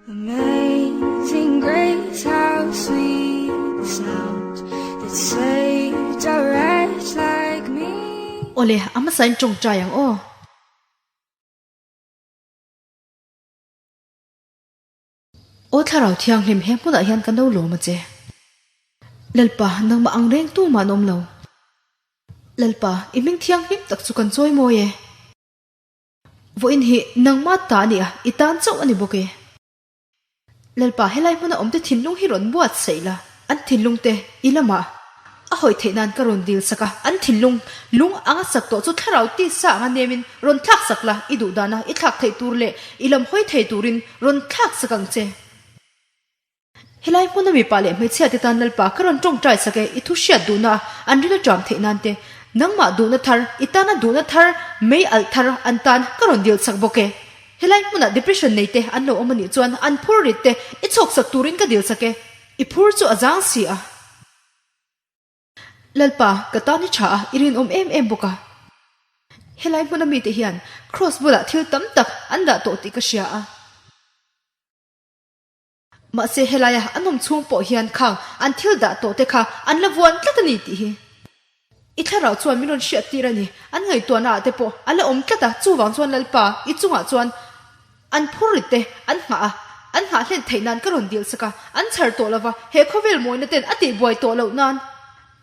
Amazing grace, how sweet the sound that saved a wretch like me. Awle, a hmasa in tawngtai ang aw. Aw Thlarau Thianghlim he hmunah hian ka no lawm a che. Lalpa, nangmah ang reng tumah an awm lo. Lalpa, i hming thianghlim tak chu kan chawi mawi e. Vawiin hi nangmah ta a ni a, i tan chauh a ni bawk e. Lalpa, helai hmuna awmte thinlung hi rawn buatsaih la, an thinlungte i lamah a hawi theih nan ka rawn dil sak a, an thinlung lung anga sak tawh chu thlarau tisa anga nemin rawn thlak sak la, i duh dana i thlak theih tur leh i lam hawi thei turin rawn thlak sak ang che. Helai hmuna mipa leh hmeichhia te tan Lalpa ka rawn tawngtai sak e, i thu hriat duhna a an ril aṭam theih nan te, nangmah duhna thar, i tana duhna thar, mei alh thar an tan ka rawn dil sak bawk e. Helai hmunah depression nei te an lo awm a nih chuan an phur rit te i chhawk sak turin ka dil sak e, i phur chu a zang si a. Lalpa, ka tan i tha a, i rinawm em em bawk a. Helai hmuna mite hian Kraws bulah thil tam tak an dah tawh tih ka hria a. Mahse helaia an awm chhung pawh hian khang an thil dah tawh te kha an la vuan tlat a ni tih hi i thlarau chuan min rawn hriat tir a ni. An ngaihtuahna ah te pawh a la awm tlat a, chuvang chuan Lalpa i chungah chuan an phur rit te an nghah a, an nghah hlen theih nan ka rawn dil sak a, an chhar tawh lova he khawvel mawina ten a tihbuai tawh loh nan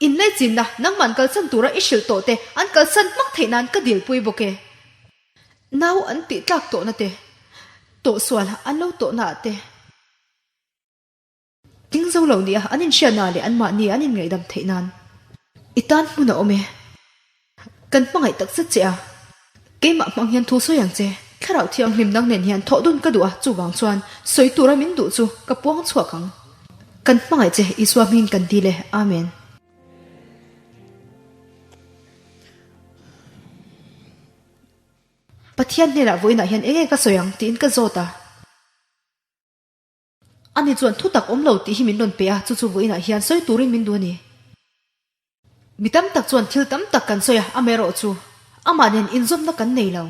inlaichinna nangman kalsan tura i hrilh tawh te an kalsan hmak theih nan ka dilpui bawk e. Nau an tih tlak tawhna te, tawhsual an lo tawhna ah te, tling zo lo nia an inhriatna leh anmahni an inngaihdam theih nan i tan hmun a awm e. Kan hmangaih tak zet che a, keimah hmang hian thu sawi ang che. Thlarau thianghlim nang nen hian thawh dun ka duh a, chuvang chuan sawi tura min duh chu ka puang chhuak ang. Kan hmangaih che Isua hmingin kan dil e. Amen. Pathian hnenah vawiinah hian eng nge ka sawi ang tiin ka zawt a. Ani chuan thu tak awm lo tih hi min rawn pe a, chu chu vawiinah hian sawi turin min duh a ni. Mi tam tak chuan thil tam tak kan sawi a, amaherawh chu amah nen inzawmna kan nei lo.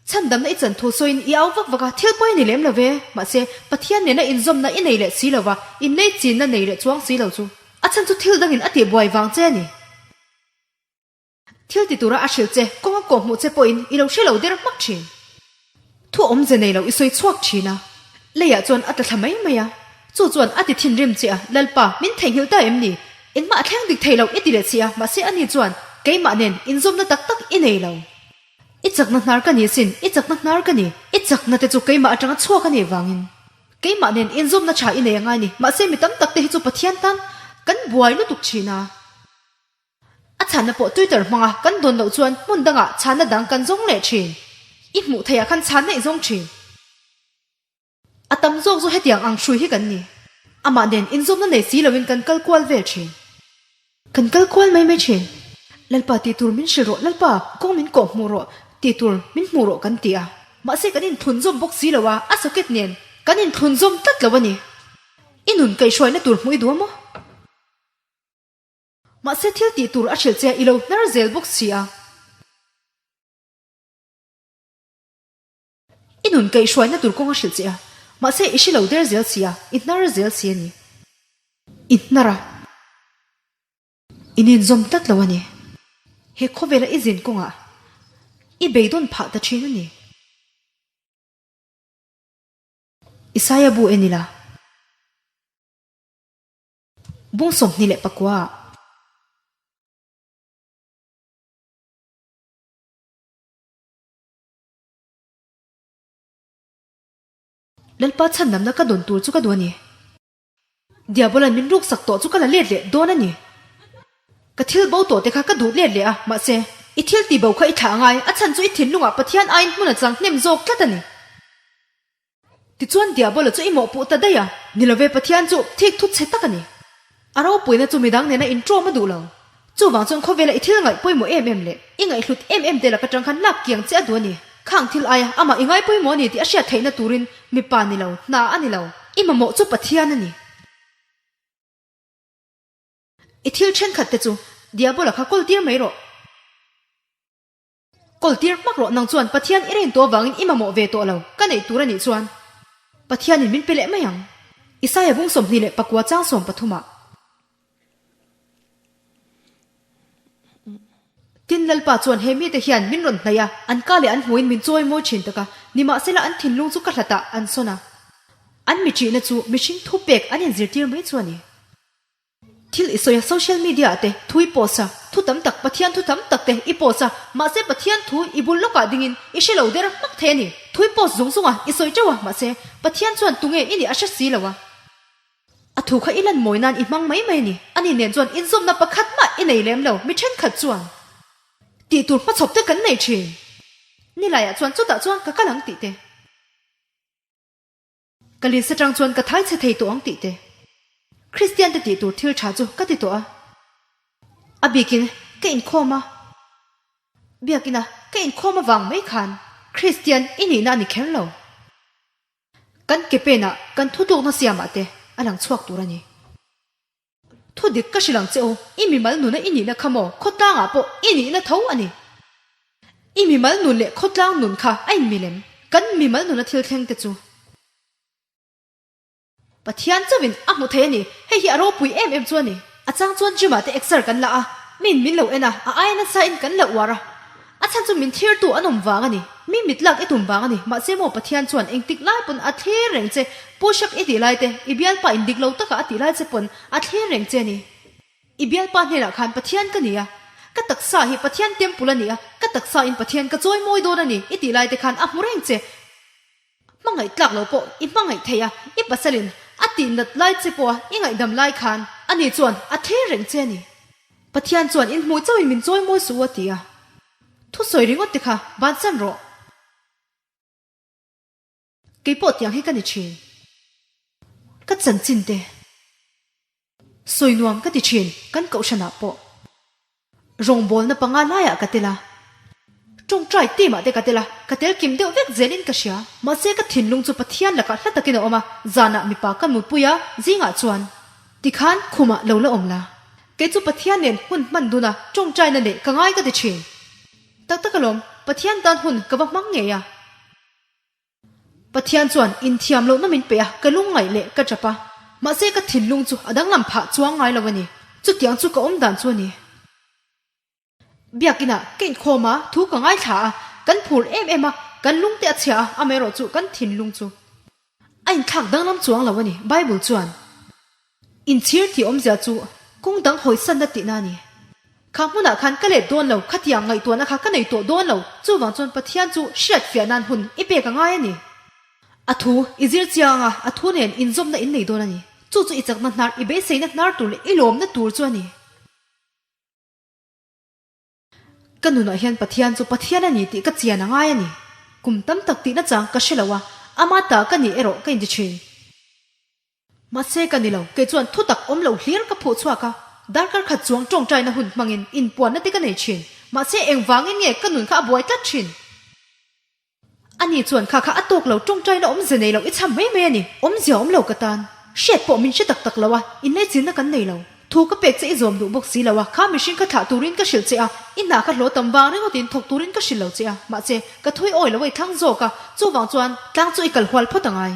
Chhandamna i chan thu sawiin i au vak vak a, thil pawi a ni lem lo ve. Mahse, Pathian nena inzawmna i nei leh si lo va, innei chinna nei leh chuang si lo chu. A chhan chu thil dangin a tihbuai vang che a ni. Thil ti tura a hrilh che, kawng a kawhhmuh che pawhin i lo hre lo der hmak thin. Thu awmze nei lo i sawi chhuak thin a, leiah chuan a tla thla mai mai a. Chu chuan a ti thinrim che a, Lalpa, min theihnghilh ta em ni? Engmah a thleng dik thei lo i ti leh si a, mahse ani chuan keimah nen inzawmna tak tak i nei lo. I chakna hnar ka ni sin, i chakna hnar ka ni, i chakna te chu keimah atanga chhuak a nih vangin. Keimah nen inzawmna tha i nei angai ni, mahse mi tam tak te hi chu Pathian tan kan buai lutuk thin a. A chhanna pawh Twitter hmanga kan dawn loh chuan hmun dangah chhanna dang kan zawng leh thin. I hmuh theihah khan chhanna i zawng thin. A tam zawk chu hetiang ang hrui hi kan ni. Amah nen inzawmna nei si loin kan kal kual vel thin. Kan kal kual mai mai thin. Lalpa tih tur min hrilh rawh, Lalpa kawng min kawh hmuh rawh, tih tur min hmuh rawh kan ti a. Mahse kan inthlunzawm bawk si lo a, a socket nen kan inthlunzawm tlat lo a ni. I nun kaihhruaina tur hmuh i duh a maw? Mahse thil tih tur a hrilh che i lo hnar zel bawk si a. I nun kaihhruaina tur kawng a hrilh che a, mahse i hre lo der zel si a, i hnar zel si a ni. I hnar a, i ninzawm tlat lo a ni. He khawvela i zin kawngah i beidawn phah ta thin a ni. Isaia bu en ila. Bung 29. Lalpa chhandamna ka dawn tur chu ka duh a ni. Diabolan min ruksak tawh chu ka la let leh dawn a ni. Ka thil bo tawh te kha ka duh let leh a, mahse, i thil ti bo kha i thlah angai, a chhan chu i thinlungah Pathian aiin hmun a chang hnem zawk tlat a ni. Tichuan Diabola chu i mawhpuh ta daih a, ni love Pathian chu thik thut chhe tak a ni. A ropuina chu midang nena inṭawm a duh lo. Chuvang chuan khawvela i thil ngaih pawimawh em em leh i ngaihhlut em em te laka ṭang khan lak kiang che a duh a ni. Khang thil aia amah i ngai pawimawh a ni tih a hriat theihna turin mipa ni lo, hna a ni lo. I mamawh chu Pathian a ni. I thil ṭhenkhat te chu Diabola kha kawl tir mai rawh. Kawl tir hmak rawh nang chuan Pathian i rin tawh avangin i mamawh ve tawh lo, ka neih tur a nih chuan. Pathianin min pe leh mai ang. Isaia bung 29 chang 13 ah. Tin Lalpa chuan he mite hian min rawn hnaih a, an ka leh an hmuin min chawi mawi thin tak a, nimahsela an thinlung chu ka hlatah an sawn a. An miṭihna chu mihring thu pek an inzirtir mai chu a ni. Thil i sawi a, social media ah te thu i post a, thu tam tak, Pathian thu tam tak te i post a, mahse Pathian thu i bul lawkah dingin i hre lo der hmak thei a ni. Thu i post zung zung a, i sawi teuh a, mahse Pathian chuan tunge i nih a hre si lo a. A thu kha i lan mawi nan i hmang mai mai a ni. Ani nen chuan inzawmna pakhat mah i nei lem lo, mi thenkhat chuan tih tur hmachhawp te kan nei thin. Nilaiah chuan chutah chuan ka kal ang tih te. Ka list atang chuan ka thai chhe thei tawh ang tih te. Kristian te tih tur thil tha chu ka ti tawh a. A bikin ka inkhawm a. Biakina ka inkhawm avang mai khan Kristian i nihna a ni kher lo. Kan ke penah kan thutlukna siamah te a lang chhuak tur a ni. Thu dik ka hrilh ang che u, i mimal nuna i nihna kha maw khawtlangah pawh i nihna tho a ni. I mimal nun leh khawtlang nun kha a inmilem. Kan mimal nuna thil thleng te chu Pathian chauhin a hmu thei a ni. Hei hi a ropui em em chu a ni. A chang chuan gym ah te exer kan la a, min min lo en a, a aia nasa in kan la uar a. A chhan chu min thirtu an awm vang a ni. Mi mit lak i tum vang a ni. Mahse maw Pathian chuan engtik lai pawn a thlir reng che, push up i tih lai te, i bialpa in dik lo taka a tih lai che pawn a thlir reng che a ni. I bialpa hnenah khan Pathian ka ni a, ka taksa hi Pathian temple a ni a, ka taksa in Pathian ka chawi mawi dawn a ni i tih lai te khan a hmu reng che. Hmangaih tlak lo pawh i hmangaih thei a, i pasalin a tih nat lai che pawha i ngaihdam lai khan ani chuan a thlir reng che a ni. Pathian chuan in hmuh chauhin min chawi mawi suh u a ti a. Thusawi ringawt te kha bansan rawh. Kei pawh tiang hi ka ni thin. Ka chanchin te. Sawi nuam ka ti thin kan kohhranah pawh. Rawngbawlna panga laiah ka tel a. Tawngtai team ah te ka tel a, ka tel kim deuh vek zelin ka hria. Mahse ka thinlung chu Pathian lakah hla takin a awm a, zanah mipa ka mutpui a, zingah chuan tikhan khumah lo la awm la. Kei chu Pathian nen hun hman dun a, tawngtaina neih ka ngai ka ti thin. Tak tak alawm, Pathian tan hun ka va hmang ngei a. Pathian chuan inthiam lohna min pe a, ka lungngaih leh ka tap a. Mahse ka thinlung chu a danglam phah chuang ngai lo a ni. Chutiang chu ka awm dan chu a ni. Biakinah ka inkhawm a, thu ka ngaithla a, kan phur em em a, kan lungte a chhia a, amaherawh chu kan thinlung chu a inthlak danglam chuang lo a ni. Bible chuan. Inchhir tih awmzia chu kawng dang hawisanna tihna a ni. Kha hmunah khan ka let dawn lo, khatiang ngaihtuahna kha ka nei tawh dawn lo, chuvang chuan Pathian chu hriat fiah nan hun i pek a ngai a ni. A thu i zir chiang a, a thu nen inzawmna in nei dawn a ni. Chu chu i chakna hnar, i beiseina hnar tur leh i lawmna tur chu a ni. Ka nunah hian Pathian chu Pathian a ni tih ka chian a ngai a ni. Kum tam tak tihna chang ka hre lo a, ama ta ka nih erawh ka inti thin. Mahse ka ni lo, kei chuan thu tak awm lo hlir ka phuh chhuak a, darkar khat chuang tawngtaina hun hmangin inpuanna te ka nei thin. Mahse engvangin nge ka nun kha a buai tlat thin? Ani chuan kha kha a tawk lo tawngtaina awmzia nei lo i chham mai mai a ni, awmzia awm lo ka tan. Hriat pawh min hre tak tak lo a, inlaichinna kan nei lo. Thu ka pek che i zawm duh bawk si lo a, kha mihring kha thlah turin ka hrilh che a, i hna kha hlaw tam vang ringawtin thawk turin ka hrilh lo che a, mahse, ka thui awi lo a i thlang zawk a, chuvang chuan tlang chu i kal hual phawt a ngai.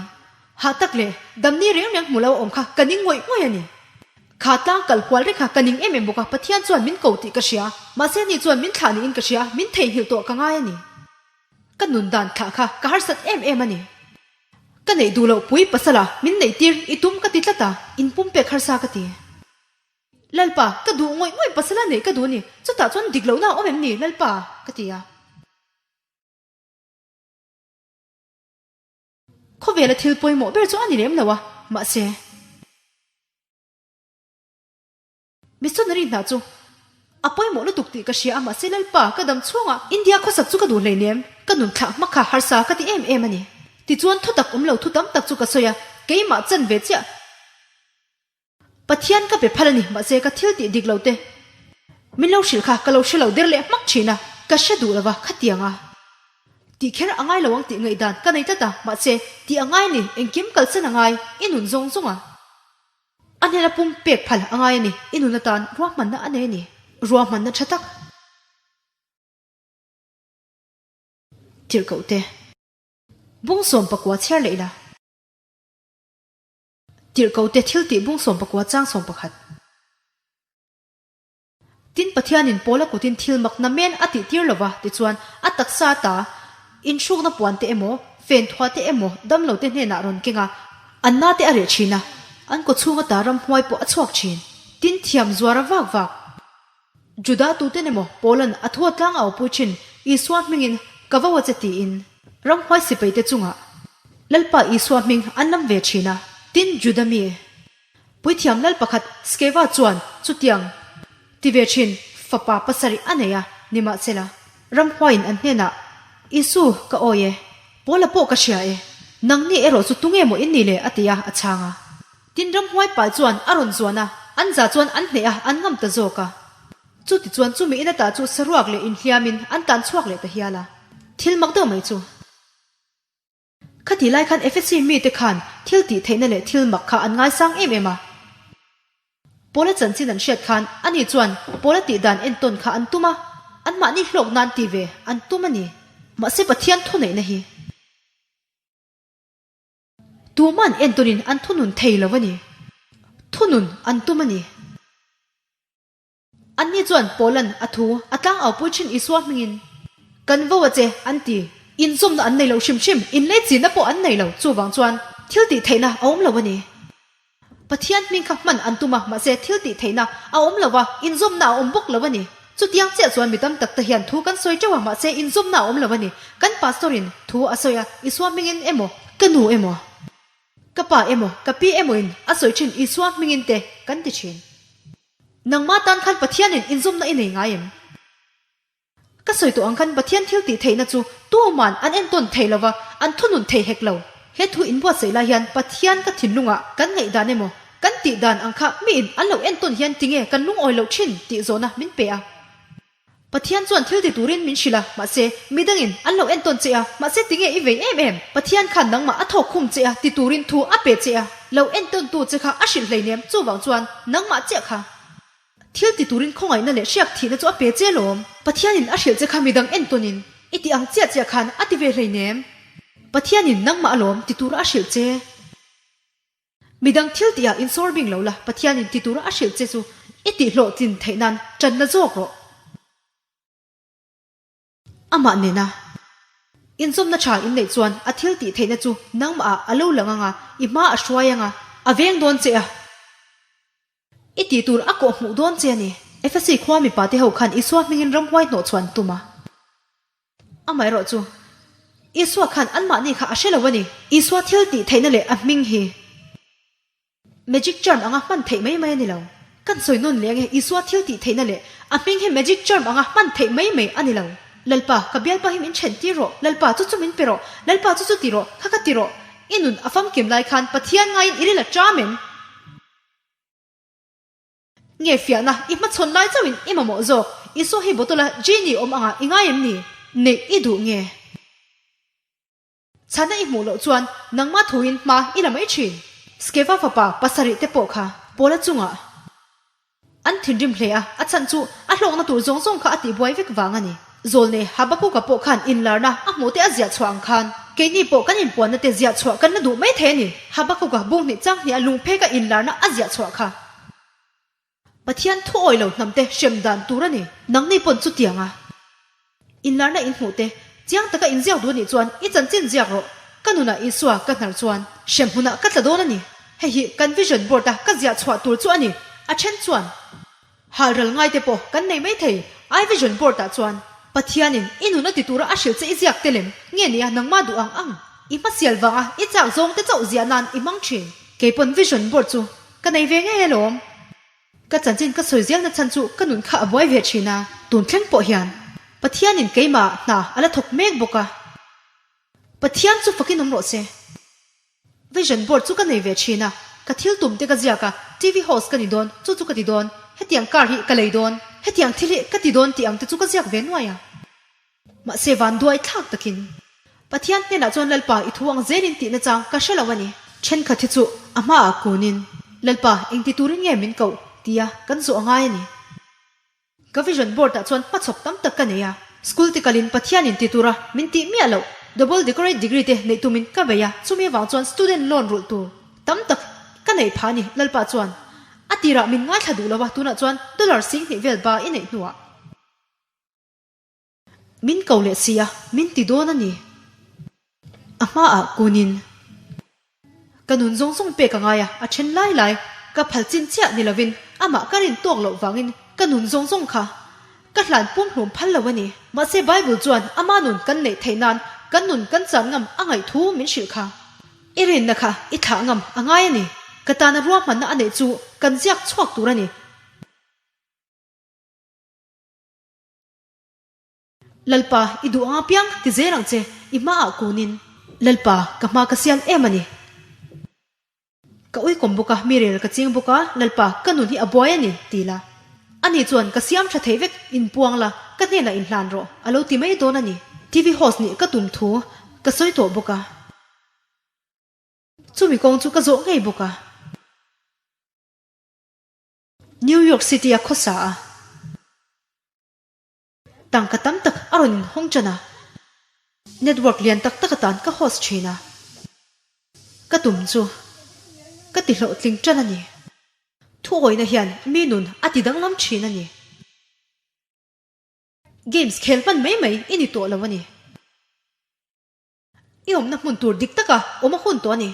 Hah tak leh damni reng reng hmu lo a awm kha ka ning ngawih ngawih a ni. Kha tlang kal hual reng kha ka ning em em bawk a, Pathian chuan min ko tih ka hria, mahse ani chuan min thlah niin ka hria, min theihnghilh tawh ka ngai a ni. Ka nun dan thlah kha ka harsat em em a ni. Ka neih duh loh pui pasala min neih tir i tum ka ti tlat a, in pumpek harsa ka ti. Lalpa, ka duh ngawih ngawih pasala neih ka duh a ni, chutah chuan dik lohna a awm em ni Lalpa? ka ti a. Khawvela thil pawimawh ber chu a ni lem lo a, mahse. Missionary hna chu a pawimawh lutuk tih ka hria a, mahse Lalpa ka dam chhungah India khawsak chu ka duh hleinem, ka nun thlah hma kha harsa ka ti em em a ni. Tichuan thutak awm lo thu tam tak chu ka sawi a, keimah chan ve chiah Pathian ka pe phal a ni, mahse ka thil tih dik lo te min lo hrilh kha ka lo hre lo der leh hmak thin a, ka hre duh lo va khatiang a tih kher a ngai lo ang tih ngaihdan ka nei tlat a, mahse tih a ngai ni, engkim kalsan a ngai, i nun zawng zawng a. A hnena pum pek phal a ngai a ni. I nun atan ruahmanna a nei a ni. Ruahmanna tha tak. Tirhkoh te. Bung 19 chhiar leh ila. Tirhkohte thiltih bung 19 chang 11. Tin Pathianin Paula kutin thil mak na men a tihtir lo va, tichuan a taksa ata inhrukna puan te emaw, fen thua te emaw damlo te hnenah rawn keng a, an na te a reh thin a, an kawchhung ata ramhuai pawh a chhuak thin. Tin thiam zuar a vak vak. Juda tuten emaw Paula'n a thu a tlang a awpui thin, Isua hmingin ka vo a che tiin ramhuai sipai te chungah Lalpa Isua hming an lam ve thin a. Tin Juda mi Puithiam lal pakhat Skeva chuan chutiang ti ve thin fapa pasarih a nei a, nimahsela, ramhuaiin an hnenah, Isu, ka awi e, Paula pawh ka hria e, nangni erawh chu tunge maw in ni le? a ti a, a chhang a. Tin ramhuai pai chuan a rawn zuan a, an za chuan an hneh a, an ngam ta zawk a. Chutichuan chumi in ata chu saruak leh inhliamin an tan chhuak leh ta hial a. Thil mak deuh mai chu. Khati lai khan Efesi mite khan thil tih theihna leh thil mak kha an ngaisang em em a. Paula chanchin an hriat khan ani chuan Paula tih dan entawn kha an tum a, anmahni hlawk nan ti ve an tum a ni. Mahse Pathian thuneihna hi tuman entawnin an thunun thei lo a ni. Thunun an tum a ni. Anni chuan Paula'n a thu a tlangaupui thin Isua hmingin, Kan vo a che, an ti. Inzawmna an nei lo hrim hrim, inleichina pawh an nei lo, chuvang chuan thil tih theihna a awm lo a ni. Pathian hming kha hman an tum a, mahse thil tih theihna a awm lo a, inzawmna a awm bawk lo a ni. Chutiang chiah chuan mi tam tak te hian thu kan sawi teuh a, mahse inzawmna a awm lo a ni. Kan pastor-in thu a sawi a, Isua hmingin emaw, ka nu emaw, ka pa emaw, ka pi emaw-in a sawi thin Isua hmingin te kan ti thin. Nangmah tan khan Pathianin inzawmna i nei ngai em? Ka sawi tawh ang khan Pathian thil tih theihna chu tuman an entawn thei lo va, an thunun thei hek lo. He thu inbuatsaih lai hian Pathian ka thinlungah kan ngaihdan emaw, kan tih dan ang kha miin an lo entawn hian tinge kan lungawi loh thin tih zawhna min pe a. Pathian chuan thil ti turin min hrilh a, mahse, midangin an lo entawn che a, mahse tinge i vei em em? Pathian khan nangmah a thawk khum che a, ti turin thu a pe che a, lo entawntu che kha a hrilh hleinem, chuvang chuan nangmah chiah kha thil ti turin khawngaihna leh hriak thihna chu a pe che lawm. Pathianin a hrilh che kha midang entawnin i ti ang chiah chiah khan a ti ve hleinem. Pathianin nangmah alawm ti tura a hrilh che. Midang thil tihah insawr bing lo la, Pathianin ti tura a hrilh che chu i tihhlawhtlin theih nan ṭan la zawk rawh. Amah nena inzawmna ṭha in neih chuan a thil tih theihna chu nangmahah a lo lang ang a, i hma a hruai ang a, a veng dawn che a, i tih tur a kawhhmuh dawn che a ni. Efesi khua mipate ho khan Isua hmingin ramhuai hnawhchhuah an tum a. Amaherawh chu, Isua khan anmahni kha a hre lo a ni. Isua thil tih theihna leh a hming hi magic charm anga hman theih mai mai a ni lo. Kan sawi nawn leh ange, Isua thil tih theihna leh a hming hi magic charm anga hman theih mai mai a ni lo. Lalpa, ka bialpa hi min then tir rawh, Lalpa, chu chu min pe rawh, Lalpa, chu chu ti rawh, kha kha ti rawh. I nun a famkim lai khan Pathian ngaiin i ril a ṭam em? Nge fiahna i hmachhawn lai chauhin i mamawh zawk? Isua hi bottle a genie awm angah i ngai em ni? Neih i duh nge? Chhana i hmuh loh chuan nangmah thuin hma i la mai thin. Skeva fapa pasarih te pawh kha Paula chungah an thinrim hle a, a chhan chu a hlawkna tur zawng zawng kha a tihbuai vek vang a ni. Zawlnei Habakuka pawh khan inlarna a hmuh te a ziah chhuah ang khan keini pawh kan inpuanna te ziah chhuah kan la duh mai thei a ni. Habakuka bunghnih changhnih a lungpheka inlarna a ziah chhuah kha Pathian thu awi lo hnam te hrem dan tur a ni. Nangni pawn chutiang a inlarna in hmuh te chiang taka in ziak duh a nih chuan i chanchin ziak rawh. Ka nunah Isua ka hnar chuan hrem hmunah ka tla dawn a ni. Hei hi kan vision board a ka ziah chhuah tur chu a ni. A then chuan. Halral ngai te pawh kan nei mai thei. I vision board ah chuan Pathianin i nun a ti tura a hrilh che i ziak te lem nge nia nangmah duh ang ang i hmasial vanga i chak zawng te chauh ziah nan i hmang thin. Kei pawn vision board chu ka nei ve ngei alawm. Ka chanchin ka sawi zel na chhan chu ka nun kha a buai ve thin a, tun thleng pawh hian Pathianin keimah hna a la thawk mek bawk a. Pathian chu fakin awm rawh se. Vision board chu ka nei ve thin a, ka thil tum te ka ziak a, TV host ka ni dawn, chu chu ka ti dawn, hetiang car hi ka lei dawn, hetiang thil hi ka ti dawn tih ang te chu ka ziak ve nuai a. Mahse van duai thlak takin Pathian hnenah chuan Lalpa i thu ang zelin tih nachang ka hre lo a ni. Thenkhat hi chu a hmaah kunin Lalpa engti turin nge min koh tia kan zawh a ngai a ni. Ka vision board ah chuan hmachhawp tam tak ka nei a, school te kalin Pathianin ti tura min tih miah loh double decorate degree te neih tumin ka bei a, chumi avang chuan student loan rulh tur tam tak. Ka neih phah a ni, Lalpa chuan. A tirah min ngaithla duh lo a, tunah chuan dollar 2000 vel ba i neih hnuah. Min ko leh si a, min ti dawn a ni. A hmaah kunin ka nun zawng zawng pek a ngai a, a then lai lai ka phal chin chiah ni lovin amah ka rin tawk loh vangin ka nun zawng zawng kha ka hlan pumhlum phal lo a ni. Mahse Bible chuan ama nun kan neih theih nan kan nun kan chan ngam a ngaih thu min hrilh kha. I rinna kha i thlah ngam a ngai a ni. Ka tana ruahmanna a neih chu kan ziak chhuak tur a ni. Lalpa, i duh anga piang ti zel ang che, i hmaah kunin. Lalpa, ka hma ka sial em a ni. Ka uikawm bawk a, mi rel ka ching bawk a, Lalpa, ka nun hi a buai a ni, ti la. Ani chuan, Ka siam tha thei vek, inpuang la, ka hnenah inhlan rawh, a lo ti mai dawn a ni. TV host nih ka tum thu ka sawi tawh bawk a. Chumi kawng chu ka zawh ngei bawk a. New York City a khawsa a. Tangka tam tak a rawn inhawng ṭan a, network lian tak tak atan ka host ṭhin a, ka tum chu ka ti hlawhtling ṭan a ni. Thuawihna hian mi nun a ti danglam ṭhin a ni. Games khel hman mai mai i ni tawh lo a ni. I awmna hmun tur dik taka awm a hun tawh a ni.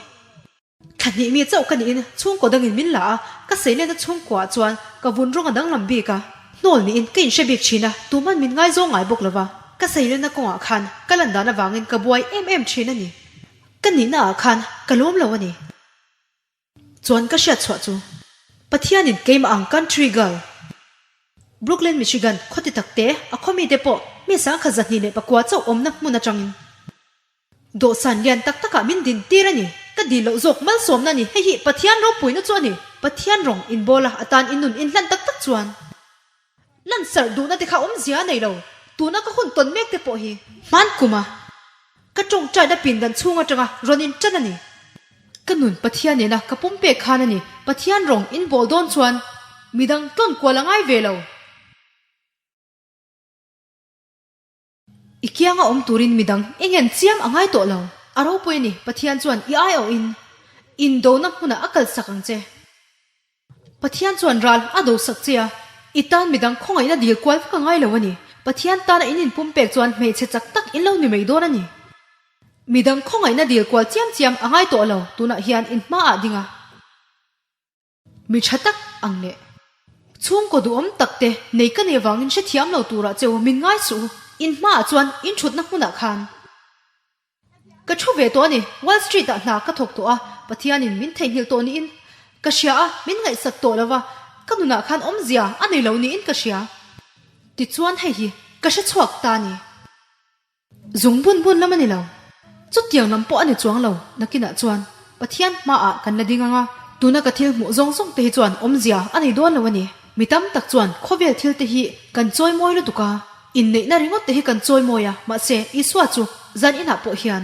Thla hnih mi chauh ka niin chhungkaw dangin min la a, ka seilenna chhungkuaah chuan ka vun rawng a danglam bik a, hnawl niin ka inhre bik thin a, tuman min ngaizawng ngai bawk lova. Ka seilenna kawngah khan ka lan dan avangin ka buai em em thin a ni. Ka nihnaah khan ka lawm lo a ni. Chuan ka hriat chhuah chu Pathianin keimah ang country girl, Brooklyn, Michigan khaw ti tak te a khaw mite pawh mi sangkhat 204 chauh awmna hmun atangin dawhsan lian tak takah min din tir a ni. Ka dil loh zawk malsawmna a ni. Hei hi Pathian ropuina chu a ni. Pathian rawng inbawl a atan innun inhlan tak tak chuan Lansarh duhna te kha awmzia a nei lo. Tuna ka hun tawn mek te pawh hi. Hman kuma ka tawngtaina pindan chhung atanga rawn in tan a ni. Ka nun Pathian nena ka pum pek khan a ni. Pathian rawng in bawl dawn chuan midang tlawn kual a ngai ve lo. I kianga awm turin midang eng en chiam a ngai tawh lo. A ropui a ni, Pathian chuan i aiawhin indona hmunah a kalsak ang che. Pathian chuan ral a dosak che a, i tan midang khawngaihna dil kual vek a ngai lo a ni. Pathian tana in inpumpek chuan hmeichhe chak tak in lo ni mai dawn a ni. Midang khawngaihna dil kual chiam chiam a ngai tawh lo, tunah hian in hmaah ding a. Mi tha tak ang leh chhungkaw duhawm tak te nei ka nei avangin hrethiam lo turah cheu min ngai suh u. In hmaah chuan in thutna hmunah khan ka thu ve tawh a ni. Wall Street ah hna ka thawk tawh a, Pathianin min theihnghilh tawh niin ka hria a, min ngaihsak tawh lo va, ka nunah khan awmzia a nei lo niin ka hria. Tichuan hei hi ka hrechhuak ta a ni. Zung bun bun lam a ni lo. Chutiang lam pawh a ni chuang lo. Nakinah chuan Pathian hmaah kan la ding ang a, tuna ka thil hmuh zawng zawng te hi chuan awmzia a nei dawn lo a ni. Mi tam tak chuan khawvel thil te hi kan chawimawi lutuk a, inneihna ringawt te hi kan chawimawi a, mahse Isua chu zan inah pawh hian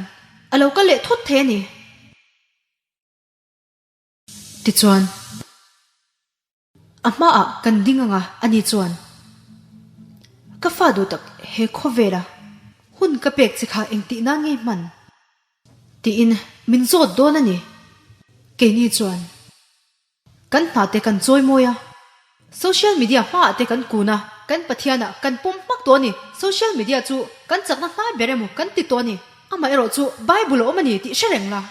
a lo kal leh thawt thei a ni. Tichuan. A hmaah kan ding ang a, ani chuan, Ka fa duh tak, he khawvela hun ka pek che kha engtih nan ngei hman? tiin min zawt dawn a ni. Keini chuan kan hna te kan chawi mawi a, social media hmaah te kan kun a, kan Pathianah kan pawm hmak tawh a ni. Social media chu kan chakna hnai ber emaw kan ti tawh a ni. Amaherawh chu Bible a awm a ni tih hre reng la.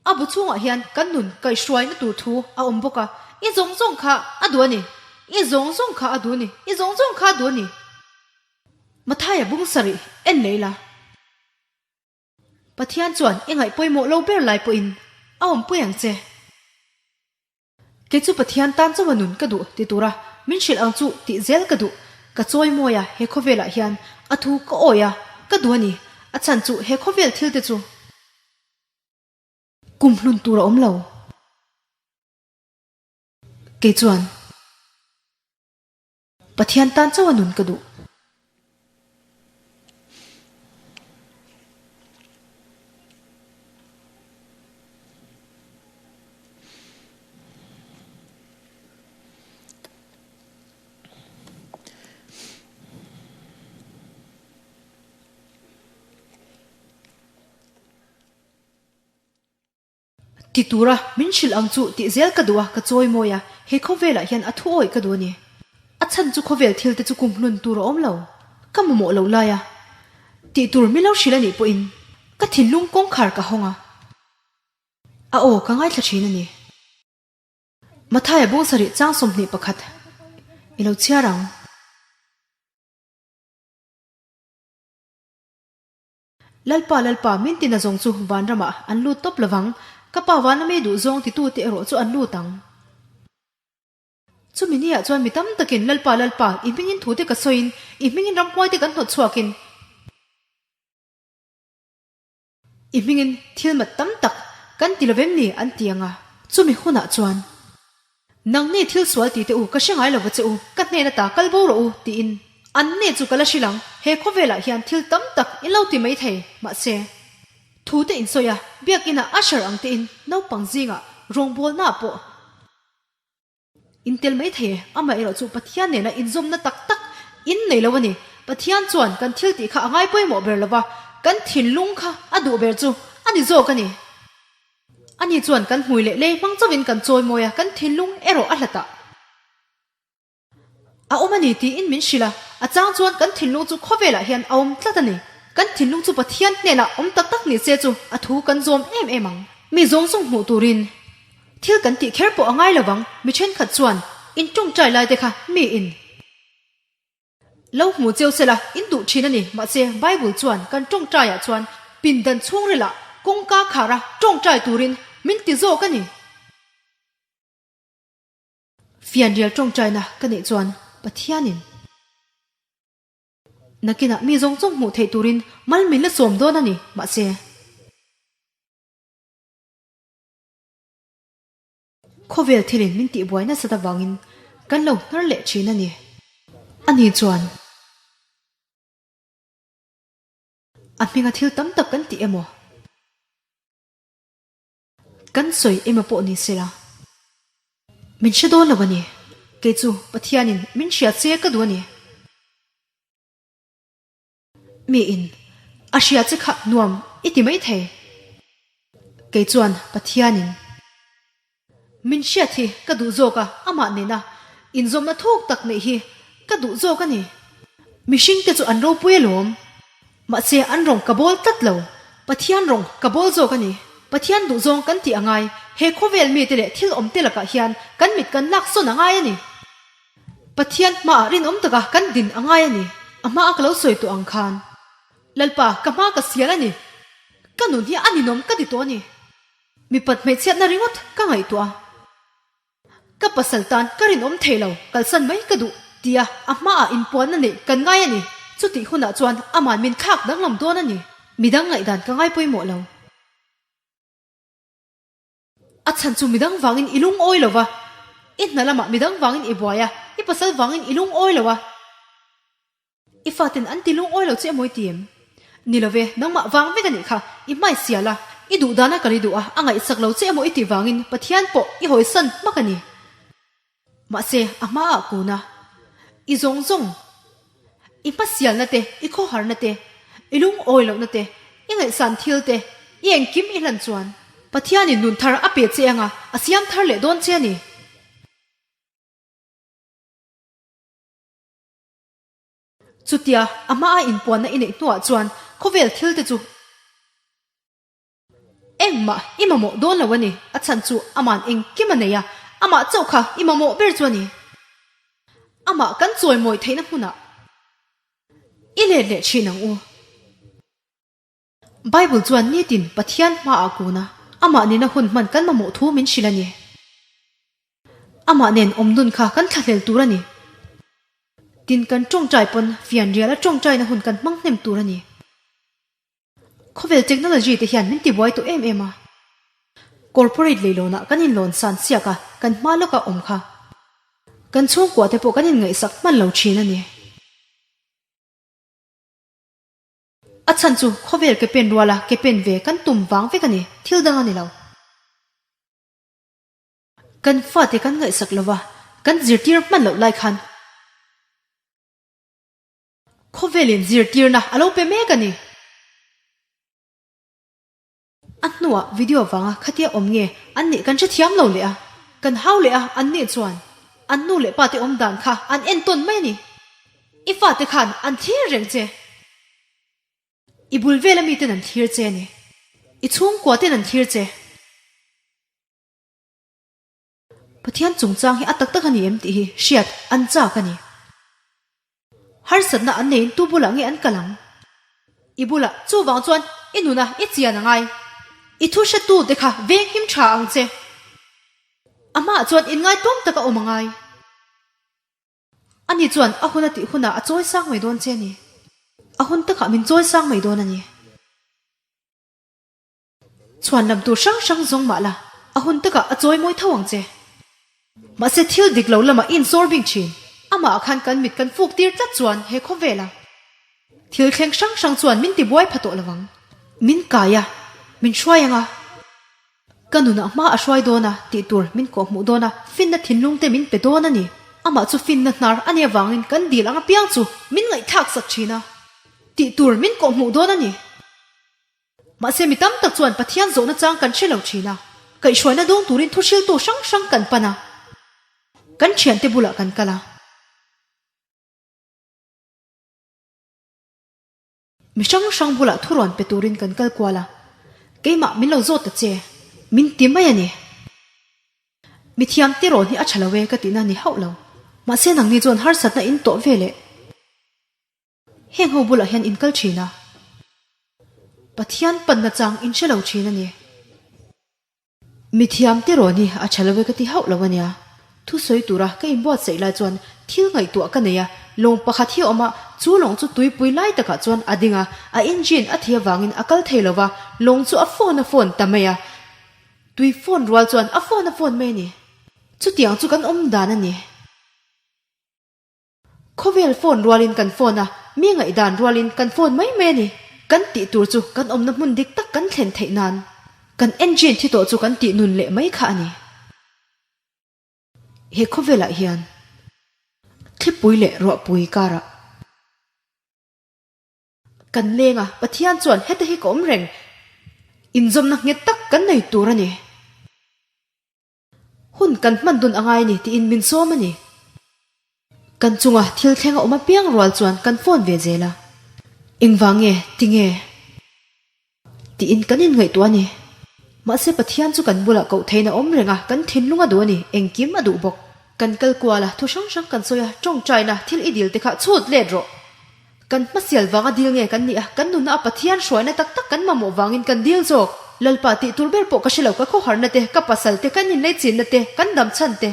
A bu chhungah hian kan nun kaihhruaina tur thu a awm bawk a, I zawng zawng kha a duh a ni, i zawng zawng kha a duh a ni, i zawng zawng kha a duh a ni. Mathaia bung sarih en leh ila. Pathian chuan i ngaih pawimawh lo ber lai pawhin a awmpui ang che. Kei chu Pathian tan chawa nun ka duh ti tura min hrilh ang chu tih zel ka duh. Ka chawi mawi a, he khawvelah hian a thu ka awi a, ka duh a ni. A chhan chu he khawvel thil te chu kum hlun tur a awm lo. Kei chuan Pathian tan chawa nun ka duh. Ti tura min hrilh ang chu tih zel ka duh a, ka chawi mawi a, he khawvelah hian a thu awih ka duh a ni. A chhan chu khawvel thil te chu kum hlun tur a awm lo. Ka mamawh loh lai a, tih tur min lo hrilh a nih pawhin ka thinlung kawngkhar ka hawng a, a aw ka ngaithla thin a ni. Mathaia bung sarih chang 21 i lo chhiar ang. Lalpa, Lalpa, min tina zawng chu vanramah an lut tawp lovang, ka pa vana mi duh zawng titute erawh chu an lut ang. Chumi niah chuan mi tam takin, Lalpa, Lalpa, i hmingin thute ka sawiin, i hmingin ramhuaite kan hnawt chhuakin, i hmingin thil mat tam tak kan ti lovem ni? an ti ang a. Chumi hunah chuan, Nangni thil sual ti teh u, ka hre ngai lo va che u, ka hnen ata kal bo rawh u, tiin an ne chu ka la hrilh ang. He khawvelah hian thil tam tak in lo ti mai thei, mahse, thu te in sawi a, biakinah usher ang tein naupang zingah rawngbawlnaah pawh in tel mai thei e. Amaherawh chu Pathian nena inzawmna tak tak in nei lo a ni. Pathian chuan kan thil tih kha a ngai pawimawh ber lo va, kan thinlung kha a duh ber chu a ni zawk a ni. Ani chuan kan hmui leh lei hmang chauhin kan chawi mawi a, kan thinlung erawh a hlat ah a awm a ni tiin min hrilh a. A chang chuan kan thinlung chu khawvelah hian a awm tlat a ni. Kan thinlung chu Pathian hnenah awm tak tak ni se chu a thu kan zawm em em ang. Mi zawng zawng hmuh turin thil kan tih kher pawh a ngai lovang, mi thenkhat chuan in tawngtai lai te kha mi in. Lo hmu cheu sela, in duh thin a ni. Mahse, Bible chuan kan tawngtaiah chuan pindan chhungrilah kawngka khara tawngtai turin min ti zawk a ni. Fianrial tawngtaina ka neih chuan Pathianin nakinah mi zawng zawng hmuh theih turin mal min la sawm dawn a ni. Mahse. Khawvel thilin min tihbuai nasat avangin kan lo hnar leh thin a ni. Ani chuan a hminga thil tam tak kan tih emaw, kan sawi emaw pawh ni sela, min hre dawn lo a ni. Kei chu Pathianin min hria che ka duh a ni. Miin a hria che kha nuam i ti mai thei. Kei chuan Pathianin min hriat hi ka duh zawk a, amah nena inzawmna thuk tak neih hi ka duh zawk a ni. Mihringte chu an ropui alawm, mahse an rawng ka bawl tlat lo. Pathian rawng ka bawl zawk a ni. Pathian duhzawng kan tih a ngai, he khawvel mite leh thil awmte lakah hian kan mit kan laksawn a ngai a ni. Pathian hmaah rinawm taka kan din a ngai a ni. A hmaa ka lo sawi tawh ang khan, Lalpa, ka hma ka sial a ni. Ka nun hi a ninawm ka ti tawh a ni. Mipat hmeichhiatna ringawt ka ngaihtuah a. Ka pasal tan ka rinawm thei lo, kalsan mai ka duh, tia a hmaah inpuanna neih kan ngai a ni. Chutih hunah chuan aman min thlak danglam dawn a ni. Midang ngaihdan ka ngai pawimawh lo. A chhan chu midang vangin i lungawi lo va, i hna lamah midang vangin i buai a, i pasal vangin i lungawi lo a, i faten an ti lungawi lo che emaw i ti em? Ni lo ve, nangmah vang vek a nih kha, i hmai sial a, i duh dana kal i duh a, a ngaihsak lo che emaw i tih vangin Pathian pawh i hawisan hmak a ni. Mahse, a hmaah kun a, i zawng zawng, i hmasialna te, i khawharna te, i lungawi lohna te, i ngaihsan thil te, i engkim i hlan chuan Pathianin nun thar a pe che anga a siam thar leh dawn che a ni. Chutia a hmaa inpuanna i neih hnuah chuan khawvel thil te chu Engmah i mamawh dawn lo a ni, a chhan chu aman engkim a nei a, amah chauh kha i mamawh ber chu a ni. Amah kan chawimawi theihna hmunah i let leh thin ang u. Bible chuan nitin Pathian hmaah kun a, amah nena hun hman kan mamawh thu min hrilh a ni. Amah nen awmdun kha kan thlahlel tur a ni. Tin kan tawngtai pawn fianrial a tawngtaina hun kan hmang hnem tur a ni. Khawvel technology te hian min tibuai tawh em em a. Corporate leilawnah kan inlawn san siak a, kan hma lawka awm kha. Kan chhungkua te pawh kan inngaihsak hman lo thin a ni. A chhan chu khawvel ke pen ruala ke pen ve kan tum vang vek a ni, thil dang a ni lo. Kan fate kan ngaihsak lova, kan zirtir hman loh lai khan. Khawvelin zirtirna a lo pe mek a ni. A hnuah video vanga khatia awm nge an nih kan hrethiam lo leh a, kan hau leh a, an nih chuan an nu leh pa te awm dan kha an entawn mai a ni. I fate khan an thlir reng che. I bul vela miten an thlir che a ni. I chhungkua ten an thlir che. Pathian chungchang hi a tak tak a ni em tih hi hriat an chak a ni. Harsatna an neiin tu bulah nge an kal ang? I bulah chuvang chuan i nuna i chian a ngai. I thu hretu te kha veng him tha ang che. A hmaah chuan inngaituam taka awm a ngai. Ani chuan a hun a tih hunah a chawi sang mai dawn che a ni. A hun takah min chawi sang mai dawn a ni. Chhuan lam tur hrang hrang zawng mah la, a hun takah a chawi mawi tho ang che. Mahse thil dik lo lamah i insawr bing thin. Amah khan kan mit kan fuk tir tlat chuan he khawvela thil thleng hrang hrang chuan min tibuai pha tawh lo vang. Min kai a, min hruai ang a. Ka nunah hma a hruai dawn a tih tur min kawhhmuh dawn a, finna thinlung te min pe dawn a ni. Amah chu finna hnar a nih avangin kan dil ang apiang chu min ngaihthlak sak thin a, tih tur min kawhhmuh dawn a ni. Mahse mi tam tak chuan Pathian zawhna chang kan hre lo thin a, kaihhruaina dawng turin thuhriltu hrang hrang kan pan a, kan thiante bulah kan kal a. Mi hrang hrang bulah thurawn pe turin kan kal kual a, keimah min lo zawt ta che, min ti mai a ni. Mi thiam te rawn hi a tha lo e ka tihna ni hauh lo, mahse nangni chuan harsatna in tawh ve leh. Heng ho bulah hian in kal thin a, Pathian panna chang in hre lo thin a ni. Mi thiam te rawn hi a tha lo e ka ti hauh lo a nia. Thusawi tura ka inbuatsaih lai chuan thil ngaihtuah ka nei a, lawng pakhat hi a awm a, chu lawng chu tuipui lai takah chuan a ding a, a engine a thih avangin a kal thei lo va, lawng chu a phone a phone ta mai a, tui phone rual chuan a phone a phone mai a ni. Chutiang chu kan awm dan a ni. Khawvel phone rualin kan phone a, mi ngaihdan rualin kan phone mai mai a ni. Kan tih tur chu kan awmna hmun dik tak kan thlen theih nan kan engine thi tawh chu kan tih nun leh mai kha a ni. He khawvelah hian thlipui leh ruahpui karah kan leng a, Pathian chuan heta hi ka awm reng, inzawmna nghet tak kan nei tur a ni. Hun kan hman dun a ngai ni tiin min sawm a ni. Kan chunga thil thleng a awm apiang rual chuan kan phone ve zel a. Engvang nge? Tinge? Tiin kan inngaihtuah a ni. Mahse Pathian chu kan bulah koh theiin a awm reng a, kan thinlung a duh a ni, engkim a duh bawk. Kan kal kual a, thu hrang hrang kan sawi a, tawngtaina thil i dil te kha chhut let rawh. Kan hmasial vanga dil nge kan nih a, kan nunna a Pathian hruaina tak tak kan mamawh vangin kan dil zawk. Lalpa tih tur ber pawh ka hre lo, ka khawharna te, ka pasal te, kan inlei chinna te, kan dam chhan te.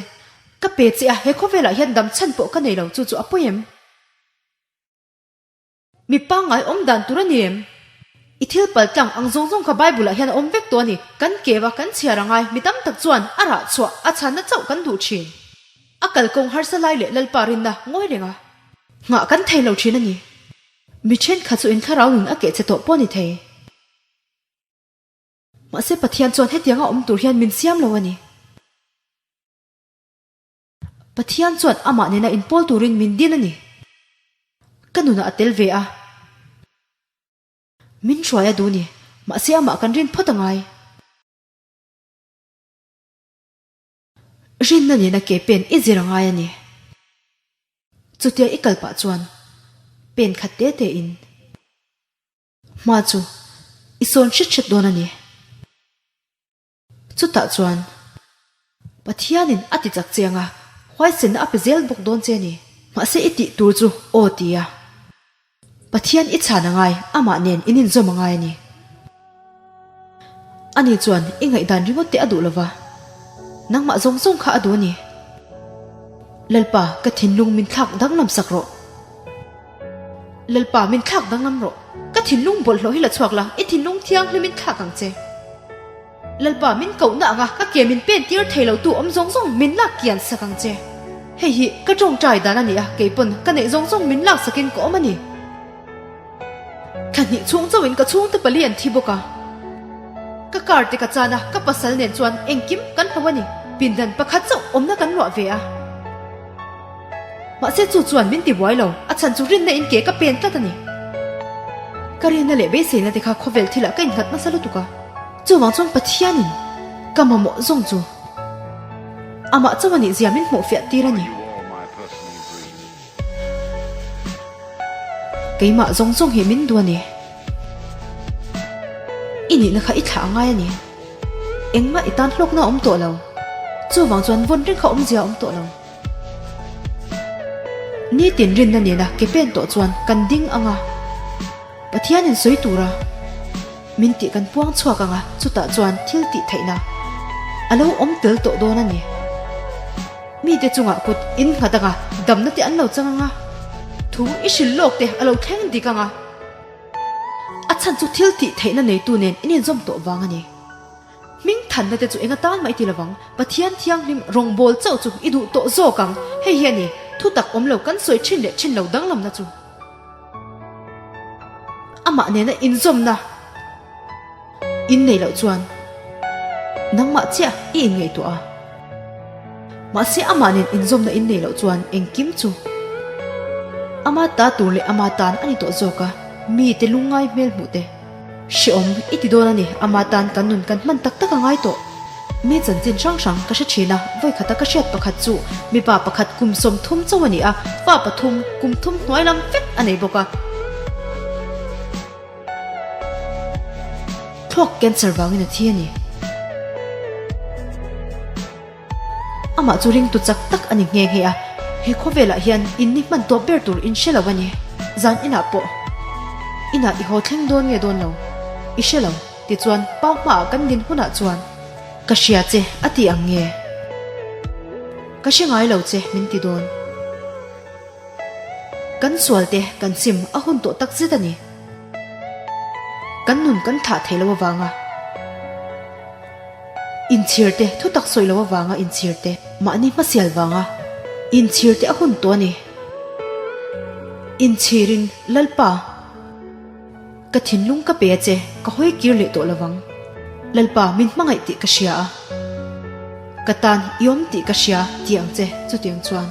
Ka pe che a, he khawvelah hian dam chhan pawh ka nei lo, chu chu a pawi em? Mi pangngai awm dan tur a ni em? I thil pal tlang ang zawng zawng kha Bible ah hian a awm vek tawh a ni. Kan keu a, kan chhiar a ngai, mi tam tak chuan a rah chhuah, a chhanna chauh kan duh thin. A kalkawng harsa lai leh Lalpa rinna ngawi reng a. Nghah kan thei lo thin a ni. Mi thenkhat chu inthlarau nun a keh che tawh pawh a ni thei. Mahse Pathian chuan hetianga awm tur hian min siam lo a ni. Pathian chuan amah nena inpawl turin min din a ni. Ka nunah a tel ve a. Min hruai a duh ni. Mahse amah kan rin phawt a ngai. Rinna nena ke pen i zir a ngai a ni. Chutia i kal pah chuan pen khat te te in hma chu i sawn hret hret dawn a ni. Chutah chuan Pathianin a ti chak chiang a, huaisenna a pe zel bawk dawn che a ni. Mahse i tih tur chu aw ti a. Pathian i chhan a ngai, amah nen in inzawm a ngai a ni. Ani chuan i ngaihdan ringawt te a duh lova, nangmah zawng zawng kha a duh a ni. Lalpa, ka thinlung min thlak danglam sak rawh. Lalpa, min thlak danglam rawh. Ka thinlung bawlhhlawh hi la chhuak la, i thinlung thianghlim in thlak ang che. Lalpa min kohna anga ka ke min pen tir thei lo tu awm zawng zawng min lak kian sak ang che. Hei hi ka tawngtai dan a ni a, kei pawn ka neih zawng zawng min lak sakin ka awm a ni. Thla hnih chhung chauhin ka chhungte pali an thi bawk a. Ka car te ka chan a, ka pasal nen chuan engkim kan hlo a ni. Pindan pakhat chauh awmna kan luah ve a. Mahse chu chuan min ti buai lo, a chhan chu rinna in ke ka pen tlat a ni. Ka rinna leh beiseina te kha khawvel thilah ka innghat nasa lutuk a. Chuvang chuan Pathianin ka mamawh zawng chu amah chauh a nih zia min hmuhfiah tir a ni. Keimah zawng zawng hi min duh a ni. I nihna kha i thlah a ngai a ni. Engmah i tan hlawkna a awm tawh lo. Chuvang chuan vawn reng kha awmzia a awm tawh lo. Nitin rinna nena ke pen tawh chuan kan ding ang a, Pathianin sawi tura min tih kan puang chhuak ang a, chutah chuan thil tih theihna a lo awm tel tawh dawn a ni. Mite chungah kut in nghat ang a, damna te an lo chang ang a, thu i hrilh lawk te a lo thleng dik ang a, a chhan chu thil tih theihna neitu nen in inzawm tawh vang a ni. Hming thanna te chu eng atan mah i ti lovang, Pathian thianghlim rawngbâwl chauh chu i duh tawh zawk ang. Hei hi a ni, thutak awm lo kan sawi thin leh thin lo danglamna chu. Amah nena inzawmna in nei loh chuan nangmah chiah i inngaihtuah a. Mahse amah nen inzawmna in nei loh chuan engkim chu ama ta tur leh ama tan a ni tawh zawk a, mite lungngai hmel hmuh te. Hreawm i ti dawn a ni, ama tan kan nun kan hman tak tak a ngai tawh. Mi chanchin hrang hrang ka hre thin a, vawikhat a ka hriat pakhat chu mipa pakhat kum 30 chauh a ni a, fa pathum kum thum hnuai lam vek a nei bawk a. Thluak cancer vangin a thi a ni. Amah chu ringtu chak tak a ni nghe nghe a, he khawvelah hian in ni hman tawp ber tur in hre lo a ni. Zan inah pawh inah i haw thleng dawn nge dawn lo i hre lo, tichuan pa hmaah kan din hunah chuan ka hria che a ti ang nge? Ka hre ngai lo che min ti dawn. Kan sual te kan chim a hun tawh tak zet a ni. Kan nun kan thlah thei lo avanga. Inchhir te, thutak sawi lo avanga inchhir te, mahni hmasial vanga inchhir te a hun tawh a ni. Inchhirin, Lalpa, ka thinlung ka pe a che, ka hawi kir leh tawh lovang. Lalpa, min hmangaih tih ka hria a, ka tan i awm tih ka hria ti ang che, chutiang chuan.